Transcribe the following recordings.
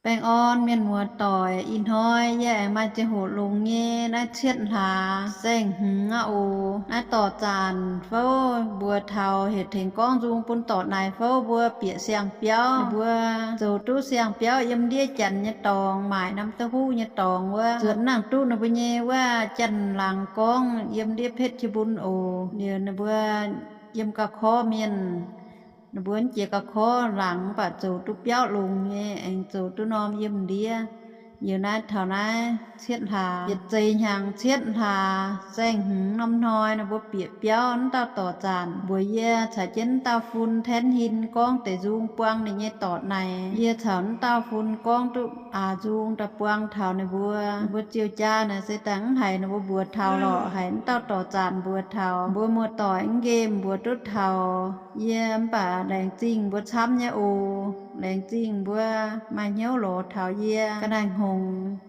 Baengh orn mienh muoz-doic, ih hnoi yie aengx maaih ziangh hoc longx nyei naaiv cietv hlaax saeng-hmz aqv oc. Naaiv dorc zaanc fouv mbuox taux heuc tengx gorngv nzung bun dorc naaic fouv mbuo bieqc siang-biauv, ninh mbuo zoux duqv siang-biauv yiem ndiev janx nyei dorngx, maaic norm duqv huv nyei dorngx wuov, zuotc nangc duqv ninh mbuo nyei wuov janx-laangz gorngv yiem ndiev เพชรบูรณ์ oc. Liuz ninh mbuo yiem ga'korv mienh, ninh mbuo jiex ga'korv laangz mv baac zoux duqv biauv longx nyei, aengx zoux duqv norm yiem ndiev. Liuz naaiv taux naaiv cietv hlaax, yietc zeix hnyangx cietv hlaax saeng-hmz norm hnoi ninh mbuo bieqc biauv, naaiv dauh dorc zaanc mbuox yie caux jienv naaiv dauh fun แทนทิน gorngv deix nzung buang ninh nyei dorc naaic. Yie caux naaiv dauh fun gorngv duqv aax nzung daaih buang taux ninh mbuo. Ninh mbuo ziouc jaa naaic se daaih mv haiz ninh mbuo mbuox taux lorqc, haiz naaiv dauh dorc zaanc mbuox taux. Mbuo muoz-doic mv nqemh mbuox duqv taux yie, mv baac laengz zingh mbuo camv nyei oc. Laengz zingh mbuo maaih hnyouv lorz taux yie ga'naaiv-hngongx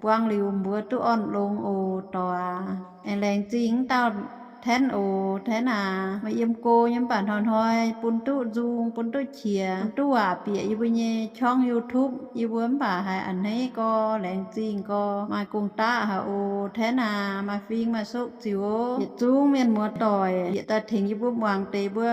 buang liuz mbuo duqv orn-longx oc, doic aac. Aengx laengz zingh naaiv dauh แทน oc, แทน aac. Maaih yiem go nyei mv baac hnoi-hnoi bun duqv nzung, bun duqv qiex, bun duqv waac bieqc yie mbuo nyei ช่อง YouTube yie mbuo, mv baac haiz a'hneiv gorx, laengz zingh gorx, maaih gong-daqv haic oc, แทน aac. Maaih fing maaih sokv ziux oc. Yietc zungv mienh muoz-doic bieqc daaih tengx yie mbuo muangx deix mbuo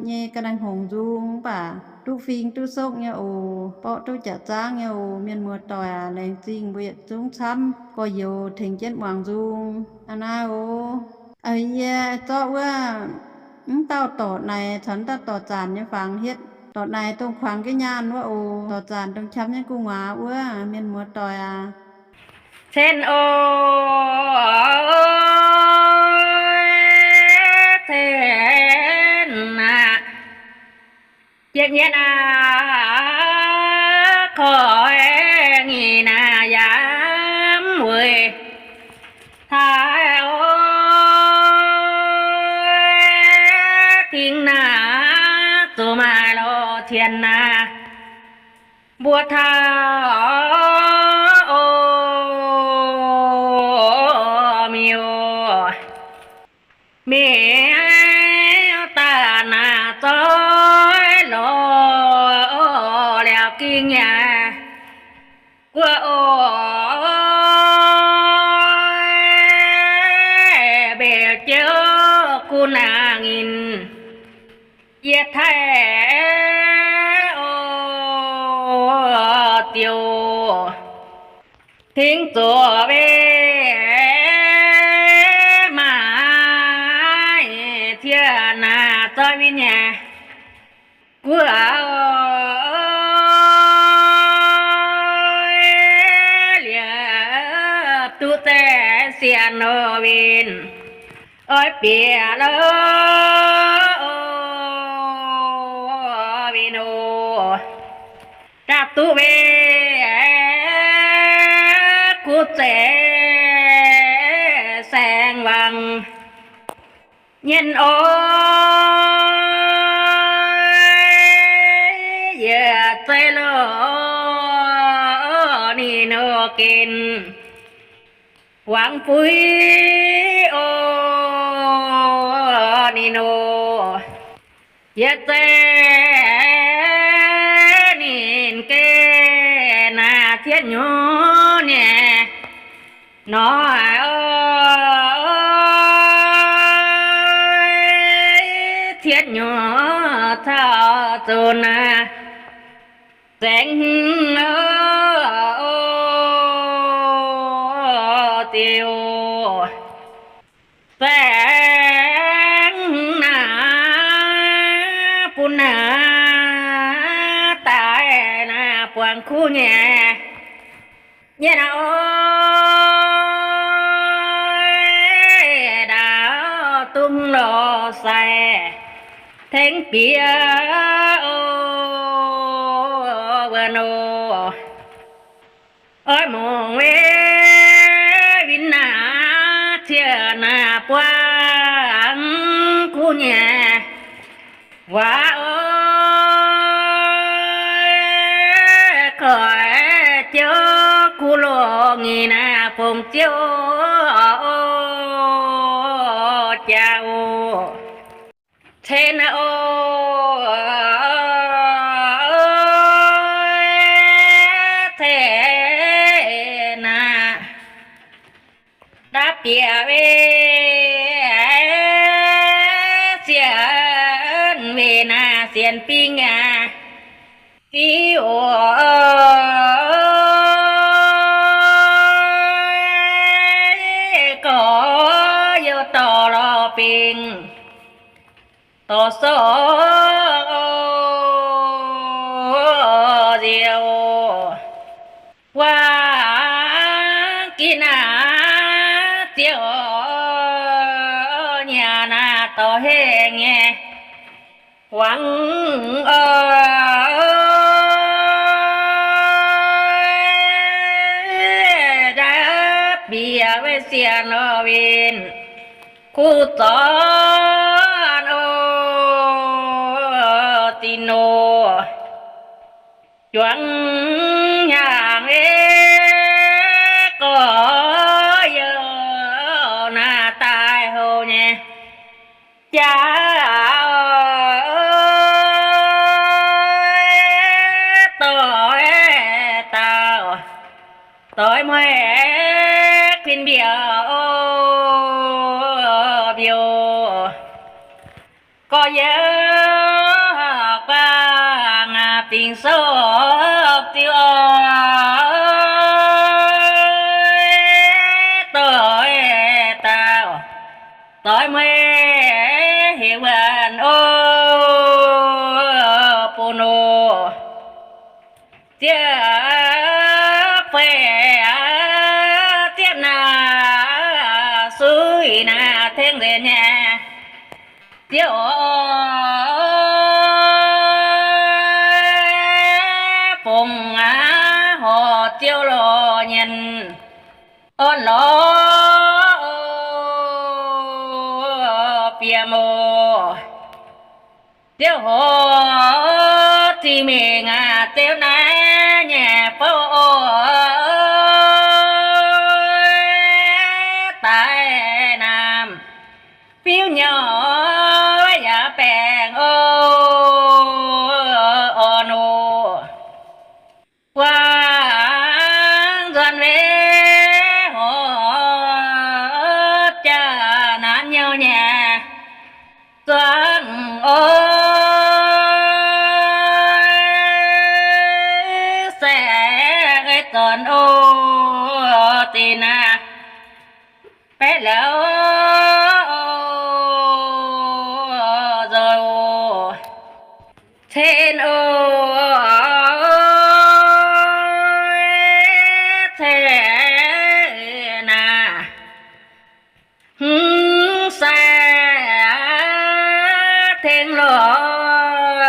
nyei ga'naaiv-hngongx nzung, mv baac duqv fing duqv sokv nyei oc, borqv duqv jaax zaangv nyei oc. Mienh muoz-doic aac, laengz zingh mbuo yietc zungv camv gorx-youz tengx jienv muangx nzung aqv naaiv oc. Yie zorqv wuov, mv dauh dorc naaic caux mv dauh dorc zaanc nyei fangx hietv. Dorc naaic dongh kuangx jienv nyaanh wuov oc. Dorc zaanc dongh qam jienv gu'nguaaz wuov, mienh muoz-doic aac. เช่น โอ เช่น นะ เจ็ดเย็นอา ขอแห่งนี้นะ ยามเวย ท้ายโอ ทิ้งหน้า สู่มาโลเทียนนา บัวทา โอ มีโอ มีตาหน้าจ้อยหล่อแล้วกิ่งหญ้า กัวโอ เบลเจียวกูนางิน เยียดไทย โอ เตียว ทิ้งตัวเว ไม้ เทียนนาจ้อยวิญญา กั๋ว เหลียบตุ๊แต่เสียนโนวิน อ้อยเปียโล วินโอ กาบตุ๊เว คู่เจ๋แสงวัง เย็นโอ เยื่อใจโล นี่โนกิน หวังปุ๋ย โอ นี่โน เยียดแจ้ นี่เก หน้าเทียนอยู่เนี่ย หนอ โอ เทียนอยู่ เท่าตูนา แสง โอ โอ ติว แสงหน้า ปุณณา ตายหน้าปวงคู่แหน่ เนี่ยนะโอ้ย ดาวตุ้งโลใส เทงเปีย โอ เวอร์โน เอ้ย มองเววินนา เชื่อหน้าปวงคู่แหน่ ว่าโอ้ย คอยเจ้าคู่โลกนี่นะ ปงเจ้า โอ้ เจ้า เทนะโอ้ย เท Weih sienx, weih naaiv sienx bingv aqv. Div oc, gorx-youz dorh lorz bingx dorh sorqv nziex oc. Wangv ginv naaiv ziouc nyanc naaiv dorh hengh nyei wangv oc. Ndaapv bieqc weih sienx lorz winh kuv zorn oc, dinh oc. Juangc hnyangx ei gorx-youz naaiv daaih houc nyei jaax oc. Doix dauh doix mueiz kuinx mbiouh oc, mbiouh. Gorx-youz guangc bingx sopv ziux oc. Doix dauh doix mueiz heuc wuonc oc, bun oc. Ziouc feix ziepv naaiv suiv naaiv tengx nzengc nyei. Ziouc fongc aqv, horc ziouc lorz nyienz orn lorz bieqc moc. Ziouc horc ziqc mingh aqv, ziouc naaiv nyei fouv oc, daaih naamh fiuv nyouh yaac baengh oc, orn oc. Guangc nzuonx weic horc jaax naanv nyouh nyei zuangx oc, se zornc oc, dinh aqv. Baeqv laux oc, nzoih oc, cen oc, cen naaiv. Hmz sai tengx lorz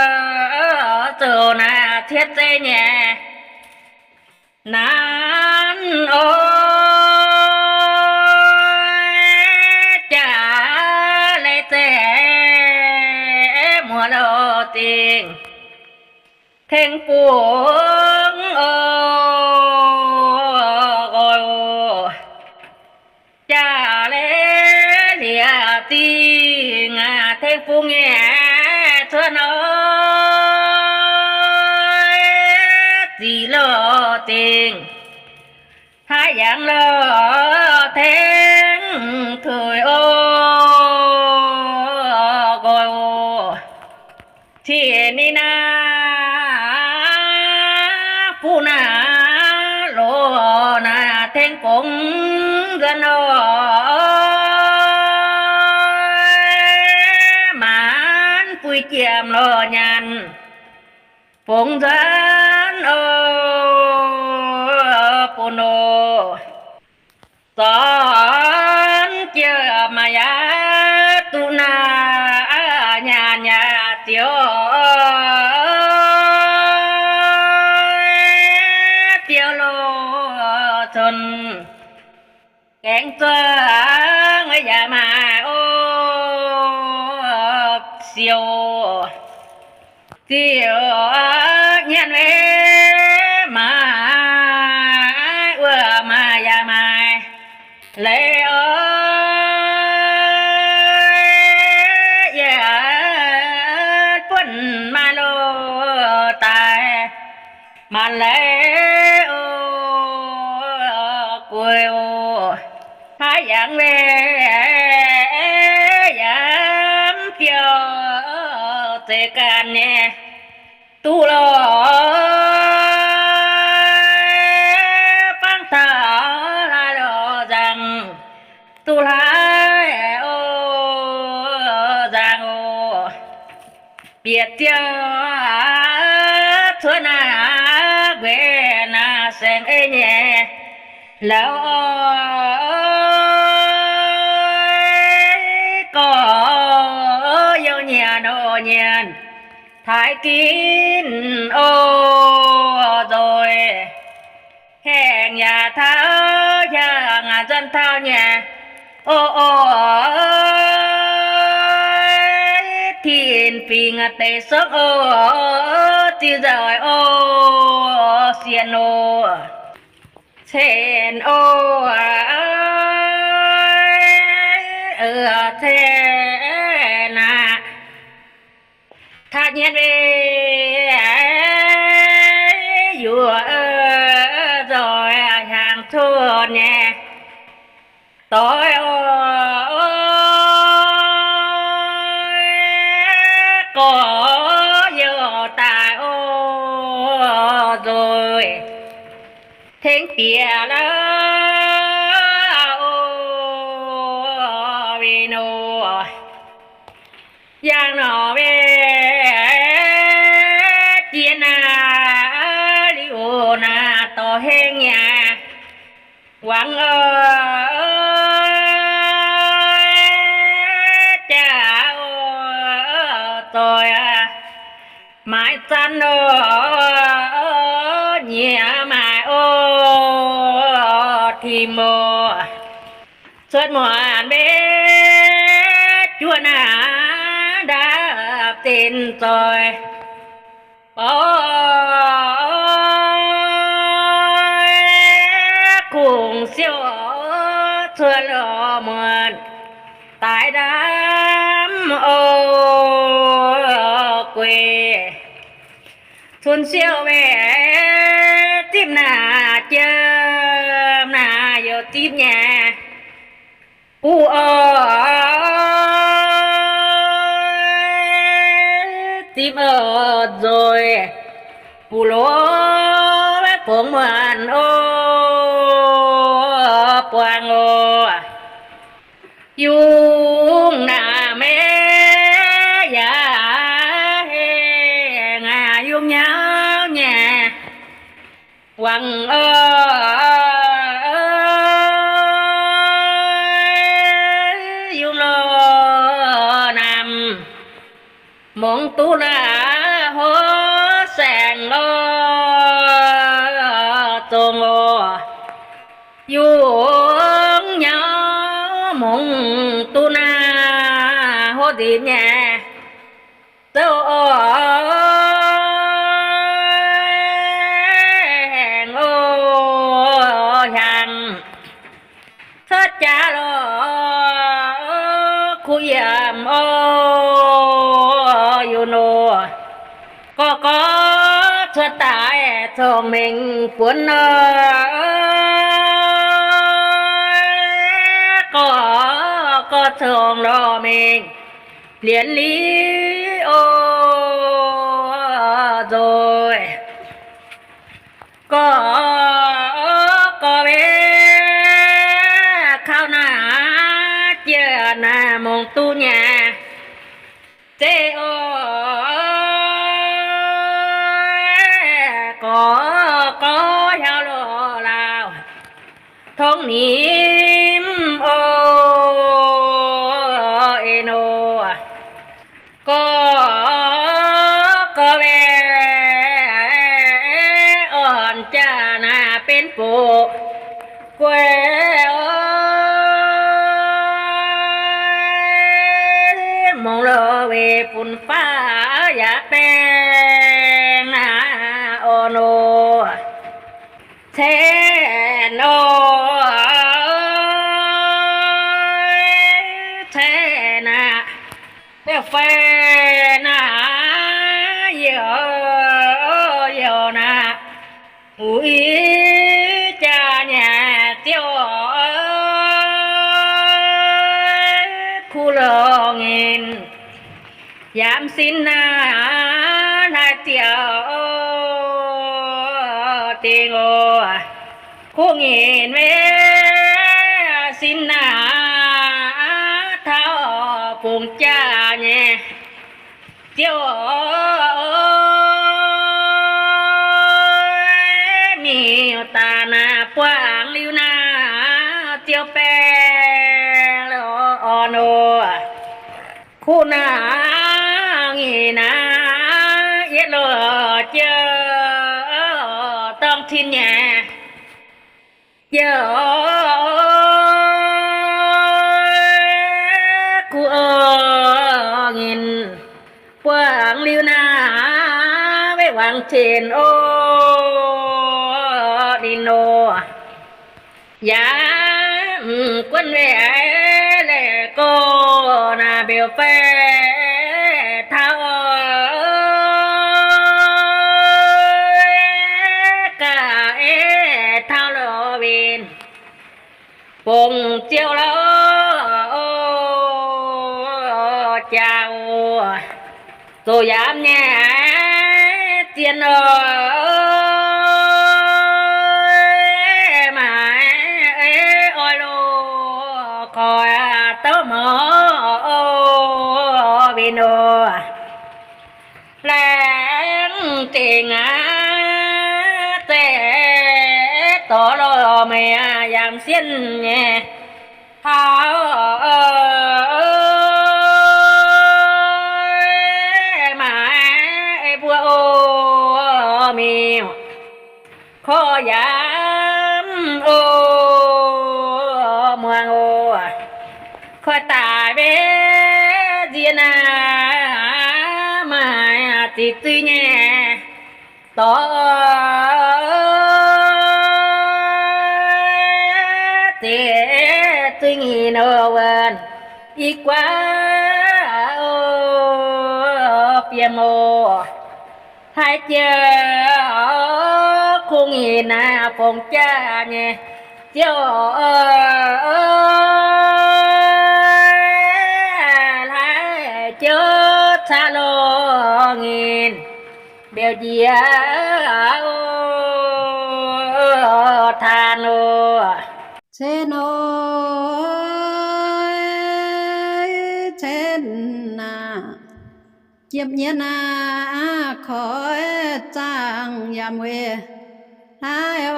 zoux naaiv cietv zeiv nyei naanv oc, jaax leiz zeiv muoz loz dingh tengx bungx oc, nqoi oc. Jaax leiz lieqc dingh tengx bungx nyei cuotv oc, ziqc loz dingh haaix yangh loz tengx tuix oc, nqoi oc. Cin ninh naaiv fuqv naaiv loz naaiv tengx bungx nzuonx oc, maanc buix jiem loz nyanc bungx nzuonx oc, bun oc. Zornc jienv maaih yaac duqv naaiv nyanc yaac ziouc biouv loz cun gaengh zuangx yaac maaih oc, siou ziouc nyanc weic maaih wuov maaih yaac maaih leiz oc, yaac buonv maaih loz daaih maanc leiz oc, gueix oc, haaix yangh weic ganh nyei, duqv lorz fangx taux hlaax lorz nzangc, duqv hlaax o nzangc oc. Bieqc ziangh cuotv naaiv gueix naaiv saeng-eix nyei lauh oc, gorx youh nyanc oc nyanc, taaix ginv oc nzoih, haengh yaac taux, hiaangx nzuonx taux nyei oc, oc, tin-fingx deix sopv oc, ziux nzoih oc, sienx oc, cen oc, cen aqv. Taaix nyienz weih yuoqc nzoih hiaangx cuotv nyei doix oc, gorx youh daaih oc nzoih, tengx bieqc lauh oc, win oc. Yangh nor weih jiex naaiv liuz naaiv dorh hengv nyei wangc oc, jaax oc, zoih aqv, maaiz zanv oc, nyiec maaiz oc, tim oc. Cuotv muonc mbev juoqv naaiv ndaapv zinh zoih, oix kungx siouv cuotv lorz muonc daaih ndaamv oc gueix. Cun siouv weih zipv naaic jiem naaic youc zipv nyei guv oc, zipv oc nzoih, buoz-loz maiv fongx muonc oc, buangh oc. Yungh naaic maiv yaac hengx yungh nyauv nyei wangc oc, yungh lorh namx mungz duqv naaiv hov saeng oc, zongh oc. Yungh nyauv mungz duqv naaiv hov nzipc nyei zouv oc, hengx oc, hiaangx cuotv jaax lorh, kuv yiem oc, yungh nor gorx gorx cuotv daaih cong-mengh buonv oc, gorx gorx cong lorh mengh lienz liuz oc nzoih. Gorx gorx weih kaux naaiv jiex naaiv mungz duqv nyei zeiv oc, gorx gorx hiauv lorh lauh tongv nimc oc, en oc. Gorx gorx weih orn jaax naaiv benx boqc guei oc, mungz lorh weic fun faqv yaac baeng naaiv orn oc, cen oc, cen aqv. Fai naaiv youh youh naaiv, wuov ih jaax nyei ziouv, kuv longc nyei yaac sin naaiv Gengh oc, kuv nyinc maiv sin naaic, taux fungx jaax nyei Ziouv, miuc-daaih naaic buangh liuz naaic Ziouv baeng lorqc nor. Kuv naaic nyinc naaic yietv loz jienv dorng cin nyei Ziouv, kuv nyinc buangh liuz naaic wetv wangc cin oc, ninh nor. Yaac guonv weic laeh gorx naaic mbeux fai taux ga'naaiv taux lorz winh fongc Ziouv lorqc, jaax oc. Zoux yaac mv nyei zien oc, maiv oix loz koi douc mor winh oc. Laengz zingh aqv, zeix dorh lorh meih yangh sienh nyei taux maiv mbuo oc, miuc korv yaac mv oc, muangx oc. Koi daaih mbenc nziex naaic, maaih ziqc zuiz nyei dorngx, ziqc zuiz nyei nor wuonh i guaav oc, fiem oc. Hlaaix jienv kungx nyei naaiv fongc jaax nyei Ziouv, hlaaix jienv caqv lorh nyei mbiauz njiec oc, taan oc. Cen oc, cen aac, giemh nyienx aac, koi zaangc yaac weic hlaaix oc,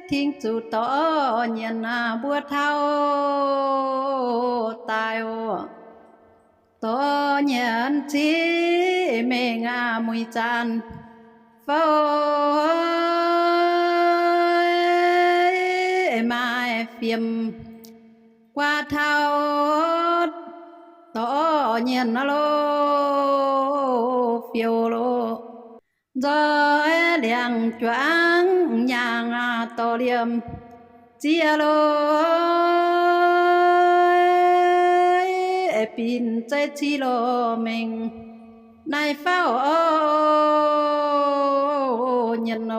tingx zuqc dorh nyienx aac mbuo taux daaih oc. Dorh nyienx ciqv mengh aac, muic zanc fouv maaih fiem guaax taux dorh nyienx loh, fiou loh, nzoih liangx juangv nyaangc aac, dorh liemh ziex loh, binc zeiv ciqv loh mengh naaiv fouv oc, nyienx oc.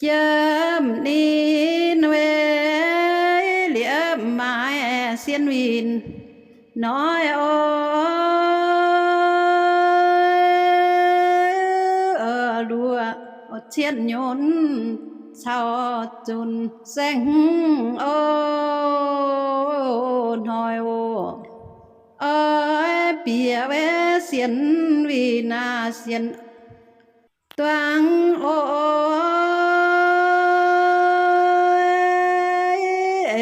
Jiem ninh weic liepc maaiz sien winh noic oc, luoqc cien nyunc caux zunc saengv oc, hnoi oc. Oix bieqc weic sienx winh aac, sienx duangv oc.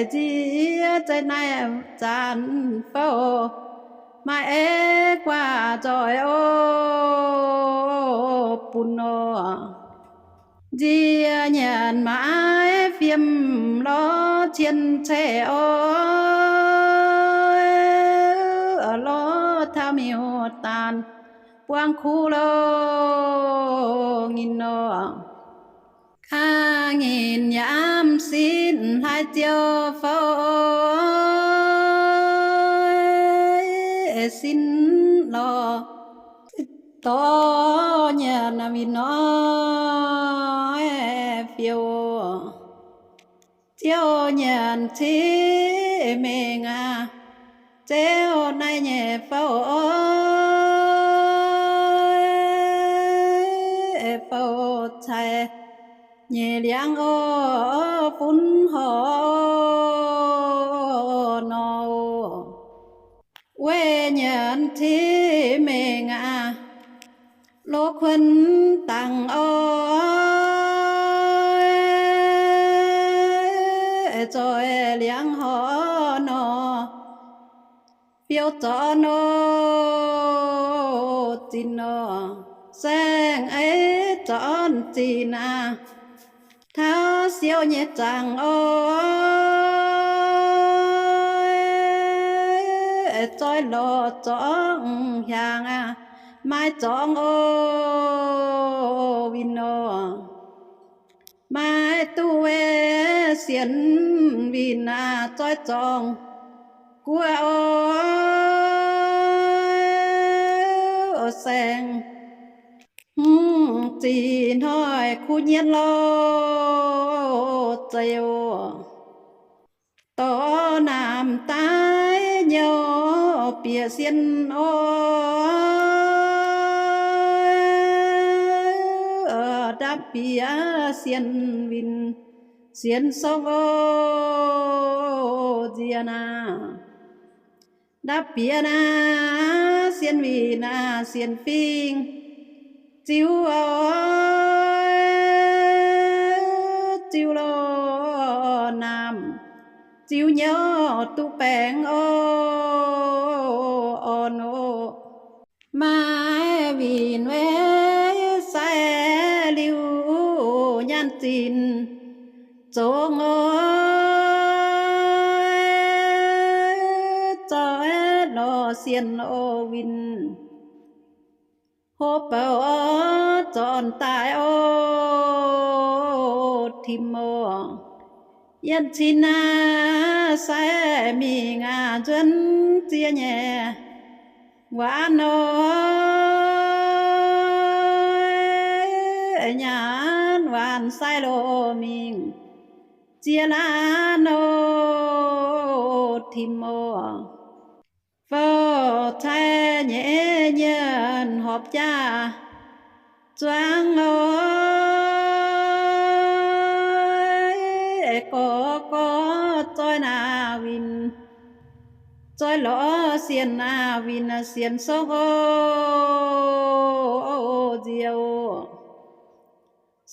Nziex zeiv naaiv zanc fouv maaih ei guaax nzoih oc, bun oc. Nziex nyanc maaiz fiem lorz cien ceix oc, lorz taux miuc-daanh buangv kuv loh, nginh oc. Aa, nginh yaac mv sin hlaaix ziouc fouv sin lorz dorh nyanc winh noic fiou. Ziouv nyanc ciqv mengh aac, Ziouv naaiv nyei fouv oc. bouh cai nyei liangv oc, funv horc nor. Weic nyanc cin mengh aqv, loz kuonx dangc oc, zoih liangv horc nor. Biouv zorqv nor, zinh nor, saeng eix zorqv zinh aqv. Taux siou nyei zaangc oc, zoih lorz zorngv hiaangx aqv, maaih zorngv oc, winh nor. Maaih duqv weic sienx winh aqv, zoih zorngv guoqv oc, saeng hmz zinh hnoi kuv nyietv lorh zeiz oc. Dorh naamh daaih nyouv bieqc sienh oc, ndapv bieqc sienh winh, sienh sorng oc, nziex naaiv. Ndapv bieqc naaiv sienh winh naaiv sienh fingx, ziux oc, ziux lorh naamh, ziux nyouv duqv baengc oc, orn oc. Maaih winh weic sai liuz nyaanh zinh zongx oc, zoih lorz sienh oc winh. Hopv bouc oc, zornc daaih oc, tim oc. Yienh cin aac, sai mingh aac, nzuonx ziex nyei waanc oc, nyanc waanc sai loz mingh ziex laanh oc, tim oc. Fouv cai nyei nyienx horpc jaax zuangx oc, gorx gorx zoih naaiv winh, zoih lorz sienh naaiv winh sienh sorng oc, nziex oc.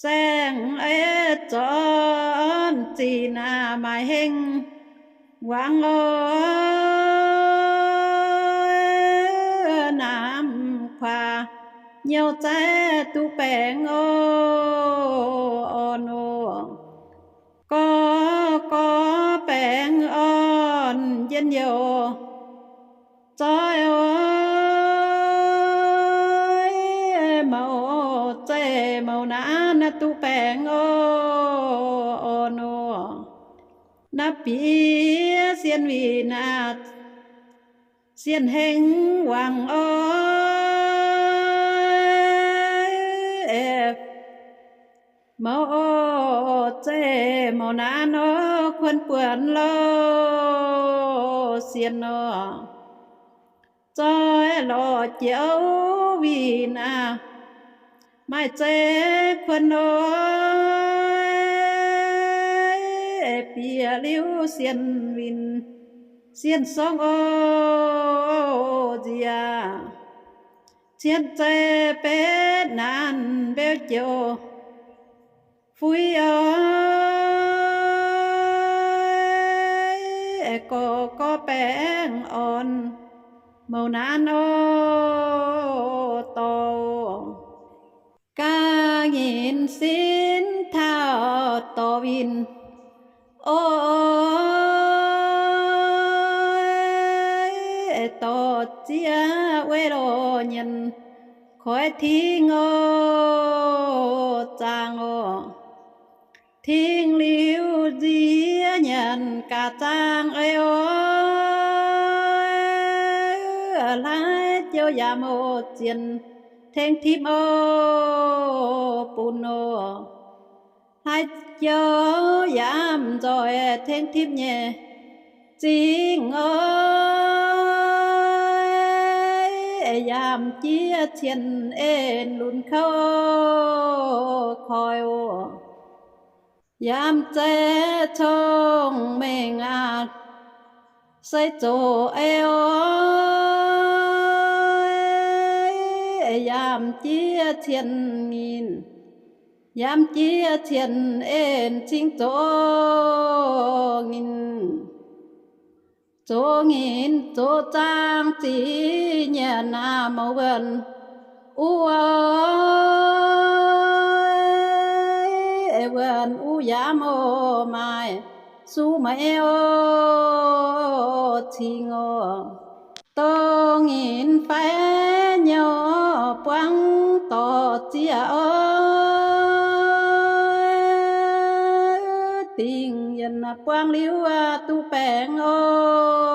Saeng eix zornc zinh aac, maaih hengx wangc oc, naamh kuaax nyouv zaiv duqv baengc oc, orn oc. Gorx gorx baengc orn njien-youh zoih oc, mouc zeiv mouc naanv duqv baengc oc, orn oc. Naaiv bieqc sienh winh aac, sienh hengx wangc oc, mouc oc zeiv mouc naanv oc, kuonx buonc lorh sienh oc. Zoih lorz jiex winh aac, maaih zeiv kuonx oc, bieqc liuz sienh winh, sienh sorng oc, nziex cien zeiv betv naanc mbeu joux fuix oc, gorx gorx baengc orn mouc naanv oc, dorh ga'nyiec sin taux dorh winh oc, dorh ziex weic loz nyienx koiv tingv oc, zaangh oc. Tingv liuz nziex nyanc gaax zaangh eix oc, hlaaix jouv yaac mouz zienh tengx tipv oc, bun oc. Hlaaix jouv yaac nzoih tengx tipv nyei zingh oc, yaac jiex cien en lunx kouv koi oc. Yamv zeiv cong-mengh aac, se zoqc ei oc. Yamv jiex cien-nginh, yamv jiex cien-en cingx zoqc nginh. Zoqc nginh zoqc zaang ziqc nyienx aac, mouc wuonh uv oc. Wuonh uv yaac mouc maaih su meix oc, cingx oc. Dongh nginh fai nyouv buangv dorc zieqc oc. Dingc yienh buangv liuz duqv baengh oc.